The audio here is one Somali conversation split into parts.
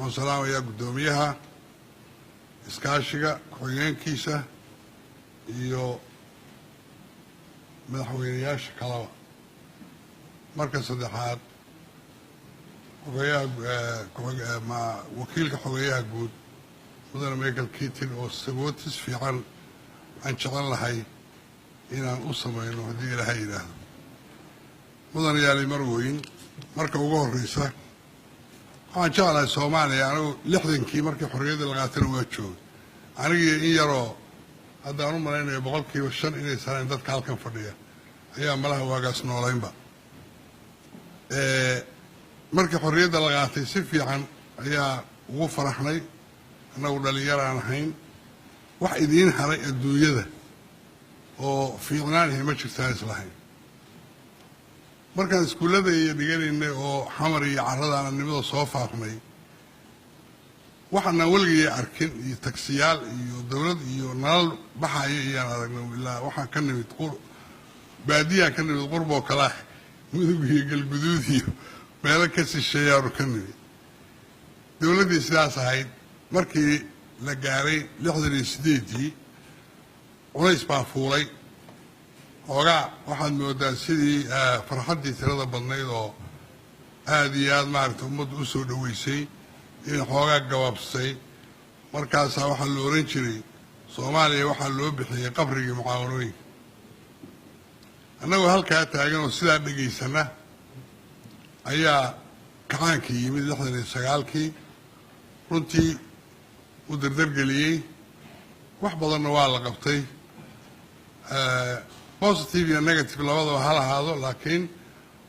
Waxaan salaamayaa guddoomiyaha iskaashiga, ku-xigeenkiisa iyo madaxweyneyaasha kalaba. Marka saddexaad, xogeyaha, wakiilka xogeyaha guud, mudane Michael Keating, oo sagootis fiican aan jecel lahay inaan u samayno haddii Ilaahay yidhaahdo. Mudanayaal, marwooyin, marka ugu horreysa waxaan jeclahay Soomaaliya. Anigu 60-kii markii xorriyadda la qaatana waa joogay, anigii in yaroo hadda aan u malaynayo 5% inay sanayn dadka halkan fadhiya ayaa malaha waagaas noolaynba. Markii xorriyadda la qaatay si fiican ayaa ugu faraxnay. Annagu dhalinyaraan ahayn. Wax idiin haray adduunyada oo fiicnaanihi ma jirtaan islahayn. Markaan iskuullada iyo dhiganaynay oo Xamar iyo carradaana nimada soo faafnay, waxaanaan weligay arkin iyo tagsiyaal iyo dawlad iyo nalal baxaya iyaan aragnay. Ilaa waxaan ka nimid baadiyaan ka nimid, qurboo kalaa, Mudug iyo Galguduud iyo meelo ka sisheeyaanu ka nimid. Dawladdii sidaas ahayd markii la gaaray 68-dii, culays baa fuulay xoogaa. Waxaad moodaa sidii farxaddii tirada badnayd oo aada iyo aada maaragtay ummaddu u soo dhoweysay inay xoogaa gabaabsatay. Markaasaa waxaa la oran jiray Soomaaliya waxaa loo bixiyey qabrigii mucaawanooyinka. Annagoo halkaa taagan oo sidaa dhegaysana ayaa kacaankii yimid 69-kii. Runtii uu dardargeliyey, wax badanna waa la qabtay, positive iyo negative labadaba ha lahaado, laakiin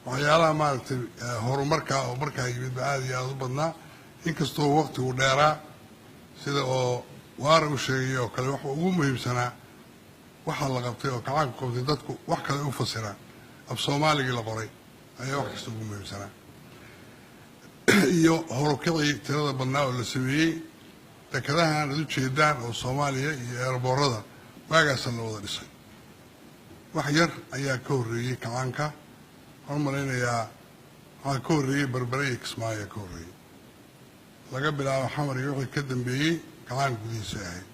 waxyaalaha maaragtay horumarka oo markaa yimid ba aada iyo aada u badnaa, inkastoo waqtigu dheeraa. Sida oo waara u sheegay oo kale, waxa ugu muhiimsanaa waxaa la qabtay oo kacaanku qabtay, dadku wax kale u fasiraan, af Soomaaligii la qoray ayaa wax kasta ugu muhiimsanaa, iyo horukicii tirada badnaa oo la sameeyey. Dekadahan aad u jeedaan oo Soomaaliya iyo eerboorada waagaasa la wada dhisay. Wax yar ayaa ka horreeyey kacaanka. Waxaan u malaynayaa waxaa ka horreeyey Berbere iyo Kismaayo ayaa ka horreeyey. Laga bilaabo Xamar iyo wixii ka dambeeyey kacaan gudihiisa ahayd.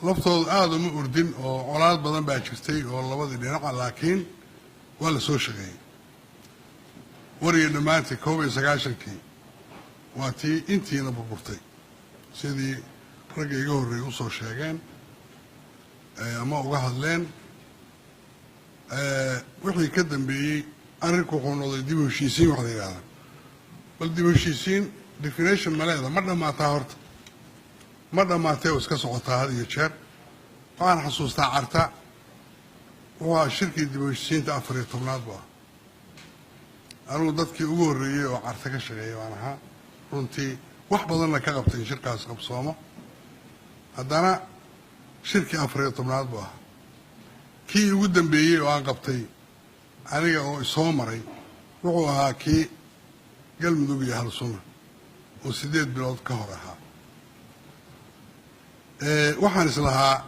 Laftoodu aada uma urdin oo colaad badan baa jirtay oo labadii dhinaca, laakiin waa la soo shaqeeyey. Wariga dhammaantii 91-kii waa tii intiina burburtay, sidii ragga iga horreeyay usoo sheegeen ama uga hadleen. Wixii ka dambeeyey arrinku wuxuu noqday dib u heshiisiin. Wax la yidhahdaa bal dib u heshiisiin definition ma leeda? Ma dhammaataa horta? Ma dhammaatee oo iska socotaa had iyo jeer. Waxaan xasuustaa Carta wuxuu ahaa shirkii dib u heshiisiinta 14aad bu ah. Anugu dadkii ugu horreeyey oo Carta ka shaqeeyay baan ahaa, runtii wax badanna ka qabtay in shirkaas qabsoomo. Haddana shirkii 14aad buu ahaa. Kii ugu dambeeyey oo aan qabtay aniga oo isoo maray wuxuu ahaa kii Galmudug iyo Ahlu Sunna oo 8 bilood ka hor ahaa. Waxaan islahaa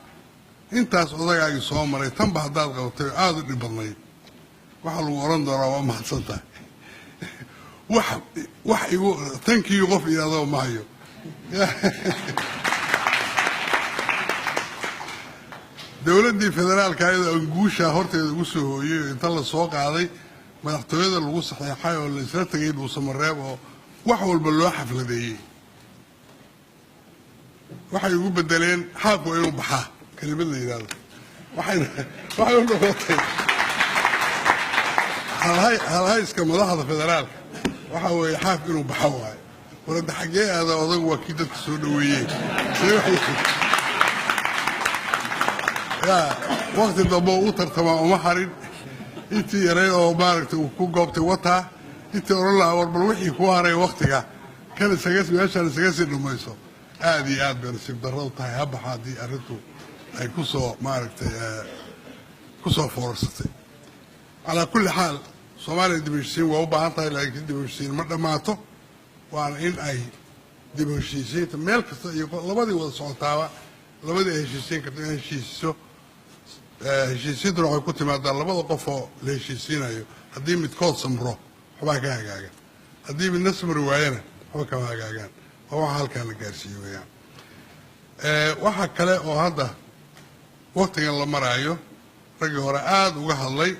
intaas odagaagii soo maray, tanba haddaad qabatay oo aada u dhib badnayd, waxaa lagu odhan doonaa waa mahadsan tahay. Wax igu tankii qof idhahdoo ma hayo. Dowladdii federaalka ayadoo aan guushaa horteeda ugu soo hooyey oo inta la soo qaaday madaxtooyada lagu saxeexay oo la isla tegay Dhuusamareeb oo wax walba loo xafladeeyey, waxay ugu bedeleen "Xaaf waa inuu baxaa" kelimad la yidhahdo. Waxay u noqotay halhayska madaxda federaalka waxa weeye "Xaaf inuu baxo" waayo. Warada xaggee aada odagu? Waa kii dadka soo dhaweeyey. Ya wakti dambe u tartamaa uma harin. Intii yaray oo maaragtay uu ku goobtay wataa, intii odhan lahaa war bal wixii ku haray waktiga kan isaga meeshaan isaga sii dhumayso. Aada iyo aad bay nasiib darro u tahay. Ha baxa haddii arrintu ay kusoo maaragtay kusoo foorarsatay. Calaa kulli xaal, Soomaaliya dib u heshiisiin waa u baahan tahay, laakiin dib u heshiisiin ma dhammaato. Waana in ay dib u heshiisiinta meel kasta iyo labadii wada socotaaba, labadii ay heshiisiin karto in heshiisiso. Heshiisiintuna waxay ku timaadaa labada qof oo la heshiisiinayo. Haddii midkood samro, waxbaa ka hagaaga. Haddii midna samri waayana, waxba kama hagaagaan. Waa waxa halkaan la gaarsiiye weeyaan. Waxa kale oo hadda waktigan la maraayo, raggii hore aada uga hadlay,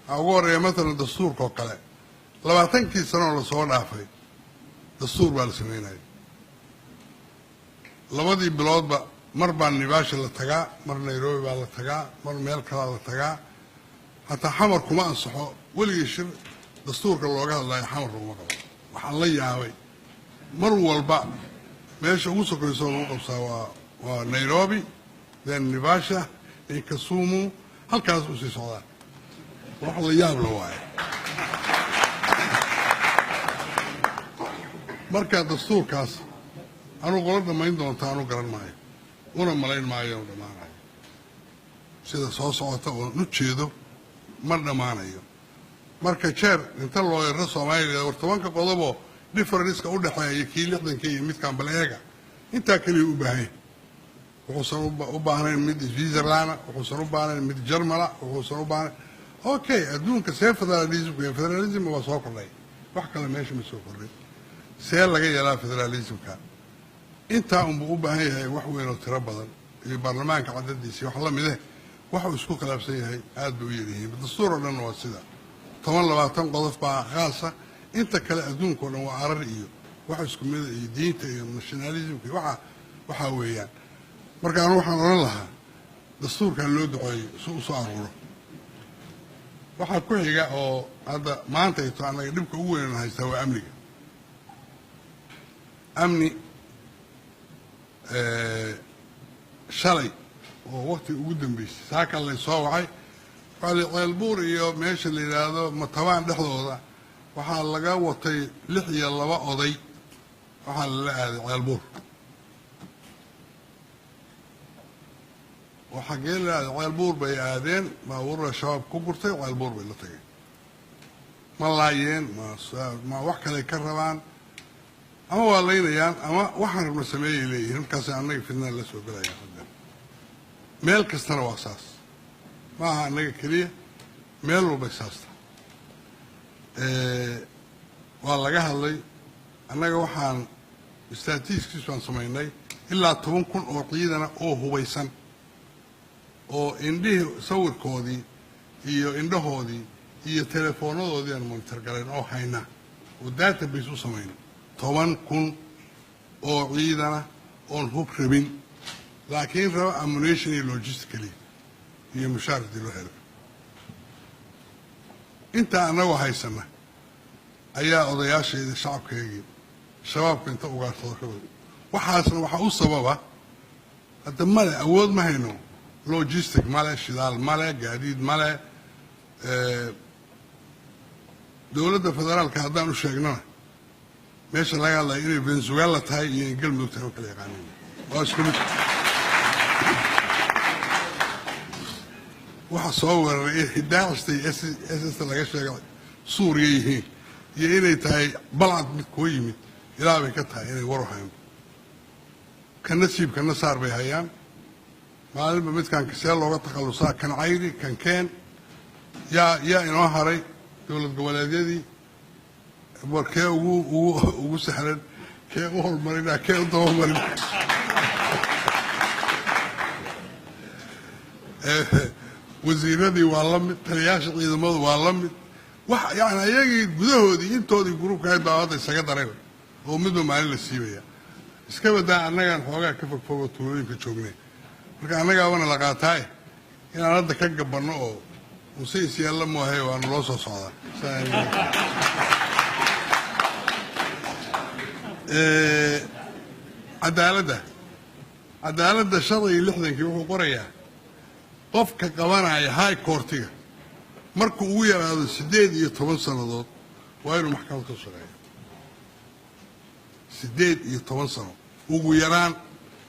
waxaa ugu horreeya matalan dastuurka oo kale. 20kii sano oo lasoo dhaafay dastuur baa la sameynaya. 2dii biloodba mar baa Naivasha la tagaa, mar Nairobi baa la tagaa, mar meel kalaa la tagaa. Hataa Xamar kuma ansaxo. Weligii shir dastuurka looga hadlayo Xamar laguma qabo. Waxaan la yaabay, mar walba meesha ugu sokayso lagu qabsaa waa Nairobi, then Naivasha iyo Kisumu, halkaas u sii socdaa. Wax la yaab la waaye. Marka dastuurkaas anuu qolo dhammayn doonta anu garan maayo, una malayn maayo inu dhammaanayo. Sida soo socota oon u jeedo, ma dhammaanayo. Marka jeer inta loo yaro Soomaaliya, war 10ka qodoboo difference-ka u dhexeeya kii 60ka iyo midkan bal eega. Intaa keliya u baahan, wuxuusan u baahnayn mid Switzerland, wuxuusan u baahnayn mid Jarmala, wuxuusan u baahnayn. Okay, adduunka see federalismku? Federalism waa soo kordhay, wax kale meesha ma soo kordhin. See laga yeelaa federalismka? Intaa unbuu u baahan yahay, wax weyn oo tiro badan iyo baarlamaanka cadadiisa, wax lamid eh. Waxuu isku khilaafsan yahay aad bay u yaryihiin. Dastuur oo dhan waa sida 10, 20 qodof baa khaasa. Inta kale adduunka o dhan waa arar iyo wax isku mida iyo diinta iyo nationalismka iyo waxa waxaa weeyaan. Marka anu waxaan odhan lahaa dastuurkan loo duceeyo si u soo aruuro. Waxaa ku xiga oo hadda maanta ito annaga dhibka ugu weynan haystaa waa amniga. Amni shalay oo waktiga ugu dambeysay saaka lay soo wacay, waxaa la Ceelbuur iyo meesha la yidhaahdo Matabaan dhexdooda waxaa laga watay 6 iyo 2 oday, waxaa lala aaday Ceelbuur. Oo xaggee la aaday? Ceelbuur bay aadeen. Baabuurra Shabaab ku gurtay, Ceelbuur bay la tageen. Ma laayeen? Ma wax kaley ka rabaan? Ama waa laynayaan ama waxaan rabna sameeyay leeyihiin. Markaas annaga fidnada la soo gelayaan. Hadda meel kastana waa saas, ma aha annaga keliya, meel walbay saas tahay. Waa laga hadlay. Annaga waxaan statistics baan samaynay, ilaa 10,000 oo ciidana oo hubaysan oo indhihii sawirkoodii iyo indhahoodii iyo teleefoonadoodii aan monitor garayn oo hayna oo database u samaynay. 10,000 oo ciidana oon hub rabin, laakiin raba ammunition iyo logistically iyo mushaar hadii loo helo. Intaa annagoo haysana ayaa odayaashayda shacabkaygii Shabaabka inta ugaarsado ka wada. Waxaasna waxaa u sababa hadda male awood ma hayno, logistic male, shidaal male, gaadiid male. Dowladda federaalka haddaan u sheegnana, meesha laga hadlaya inay Venezuela tahay iyo in Galmudug tahay ma kala yaqaanin, waa isku mid. Waxa soo weeraray inay Daacishta iyo SS laga sheegay Suuriya yihiin iyo inay tahay Balcad mid kuwa yimid, ilaa bay ka tahay inay waru hayn. Kana siib kana saar bay hayaan. Maalinba midkan see looga takhallusaa, kan cayri kan keen. Yaa inoo haray? Dowlad goboleedyadii war kee ugu sahlan, kee u horumarina, kee u dabamarin? Wasiiradii waa la mid, taliyaasha ciidamadu waa la mid. Wax yani ayagii gudahoodii intoodii gruubka ahayd baa hadda isaga daray oo midba maalin la siibaya. Iska badaa annagaan xoogaa ka fogfogo tuulooyinka joognay. Marka annagaabana la qaataaye inaan hadda ka gabanno oo muse isyaalla moohay, waanu loo soo socdaa. Cadaaladda shalay 60kii wuxuu qorayaa qofka qabanaya high courtiga markuu ugu yaraado 18 sannadood waa inuu maxkamad ka shaqeeyo. 18 sano ugu yaraan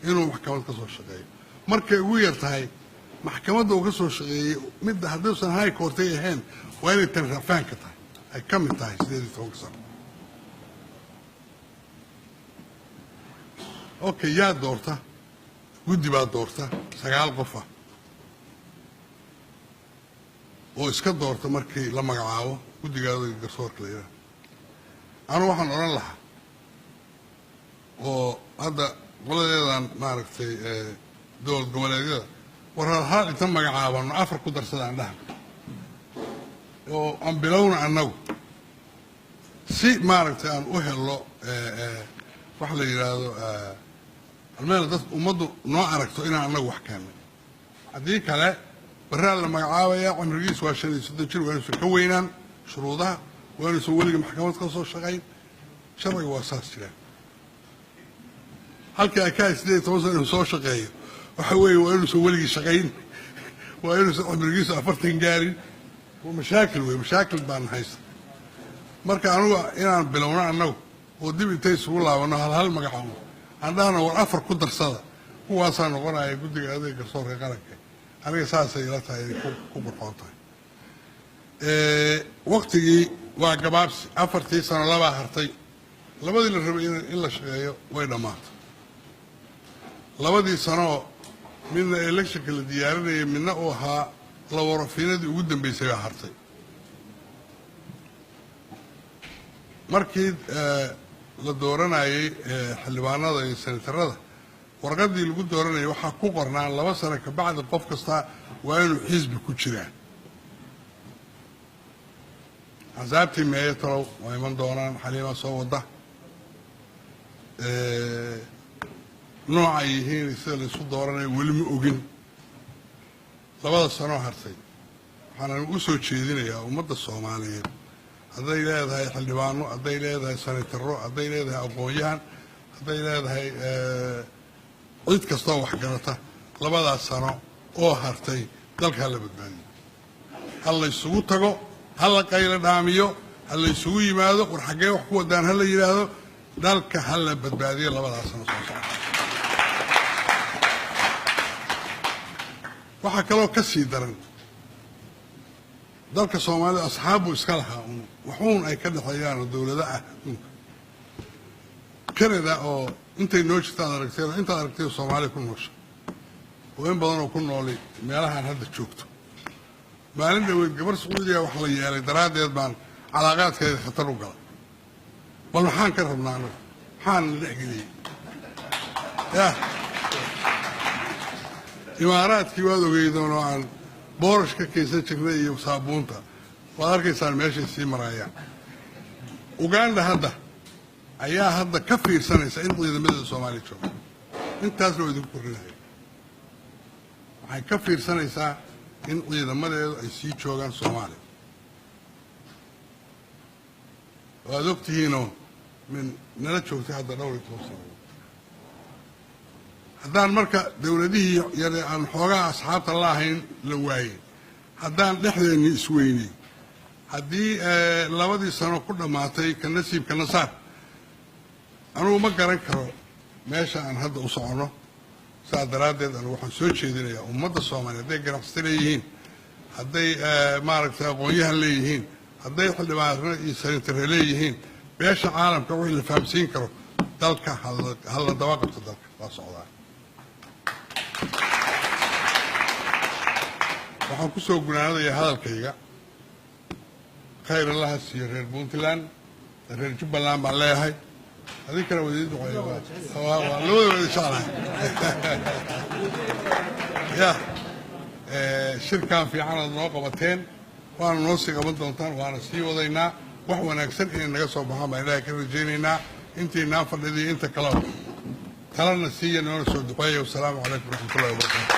inuu maxkamad ka soo shaqeeyo. Markay ugu yar tahay maxkamadda uu ka soo shaqeeyey, midda hadduusan high courtiga ahayn waa inay tan rafaanka tahay, ay ka mid tahay 18ka sano. Okay, yaa doorta? Guddi baa doorta, 9 qof ah oo iska doorta markii la magacaabo guddigaada garsoorka la yidhaha. Anu waxaan odhan lahaa Oo hadda qoladeedan maaragtay dowlad goboleedyada, war hal hal inta magacaabano afar ku darsadaan dhahan oo aan bilowna annagu, si maaragtay aan u helno waxa la yidhaahdo almeel dad ummaddu noo aragto inaan annagu wax keennay. Haddii kale barraa la magacaabaya, cimrigiisu waa 35 jir, waa inuusan ka weynaan shuruudaha, waa inuusan weliga maxkamad ka soo shaqayn. Sharciga waa saas jiraan. Halkii ay ka hay 18 sano inuu soo shaqeeyo, waxa weeye waa inuusan weligii shaqayn, waa inuusan cimrigiisu 40 gaarin. Waa mashaakil wey, mashaakil baan haysta. Marka anugu inaan bilowno annagu oo dib intay isugu laabano hal hal magacaabo aan dhahno, war afar ku darsada, kuwaasaa noqonaya guddiga adeeg garsoorka qaranka. Aniga saasay ila tahay inay ku qurxoon tahay. Waktigii waa gabaabsi, 4tii sano labaa hartay. Labadii la rabay in la shaqeeyo way dhammaatay. Labadii sanoo midna electionka la diyaarinayay, midna uu ahaa lawarafiinadii ugu dambeysay baa hartay. Markii la dooranayey xildhibaanada iyo senatarada, warqaddii lagu dooranayay waxaa ku qornaa 2 sano ka bacdi qof kasta waa inuu xisbi ku jiraa. Axsaabtii meeyo talow waa iman doonaan? Xaliima soo wada nooca ay yihiin, sida laysu dooranayo weli ma ogin. Labada sanoo hartay waxaanan u soo jeedinayaa ummadda Soomaaliyeed, hadday leedahay xildhibaano, hadday leedahay senataro, hadday leedahay aqoon-yahan, hadday leedahay cid kastoo waxgarata, labadaas sano oo hartay dalka ha la badbaadiyo, ha la ysugu tago, ha la qaylo dhaamiyo, ha la ysugu yimaado, war xaggee wax ku wadaan ha la yidhaahdo, dalka ha la badbaadiyo labadaas sano soo socda. Waxaa kaloo ka sii daran, dalka Soomaalida asxaabbu iska lahaa un waxuun ay ka dhexeeyaan oo dowlado ah adduunka. Canada oo intay noo jirta ad aragteen, intaad aragtay Soomaaliya ku noosha oo in badan oo ku nooli meelahaan hadda joogto. Maalin dhaweyd gabar Sacuudiga wax la yeelay daraaddeed baan calaaqaadkeeda khatar u galay. Bal maxaan ka rabnaa anagu? Maxaan la dhexgeliyey? Yah, Imaaraadkii waad ogeydoon oo aan boorash ka kaysan jirnay iyo saabuunta, waad arkaysaan meeshay sii marayaan. Uganda hadda ayaa hadda ka fiirsanaysa in ciidamadeeda Soomaaliya jooga. Intaasna waa idinku kordhinaya. Waxay ka fiirsanaysaa in ciidamadeedu ay sii joogaan Soomaaliya. Waad ogtihiinoo min nala joogtay hadda dhowr iyo toban sano. Haddaan marka dowladihii yare aan xoogaha asxaabta la ahayn la waayey, haddaan dhexdeenni isweynay, haddii labadii sano ku dhammaatay ka nasiibka nasaar, anugu ma garan karo meesha aan hadda u soconno. Saas daraaddeed anugu waxaan soo jeedinayaa ummadda Soomaaliya, hadday ganacsato leeyihiin, hadday maaragtay aqoon-yahan leeyihiin, hadday xildhibaano iyo senatare leeyihiin, beesha caalamka wixii la fahamsiin karo, dalka hala daba qabto, dalka waa socdaa. Waxaan ku soo gunaanadayaa hadalkayga, khayr Allaha siiyo reer Puntland, reer Jubbaland baan leeyahay. Adinkana wada ii duceeyo, waa labada wada jeclahay. Ya shirkan fiican aad noo qabateen, waana noo sii qaban doontaan, waana sii wadaynaa. Wax wanaagsan inay naga soo baxaan baan Ilaahay ka rajaynaynaa. Intaynaan fadhidiyo inta kaleba talana siiya, noona soo duceeya. Wasalaamu calaykum waraxmatullahi wabarakaatu.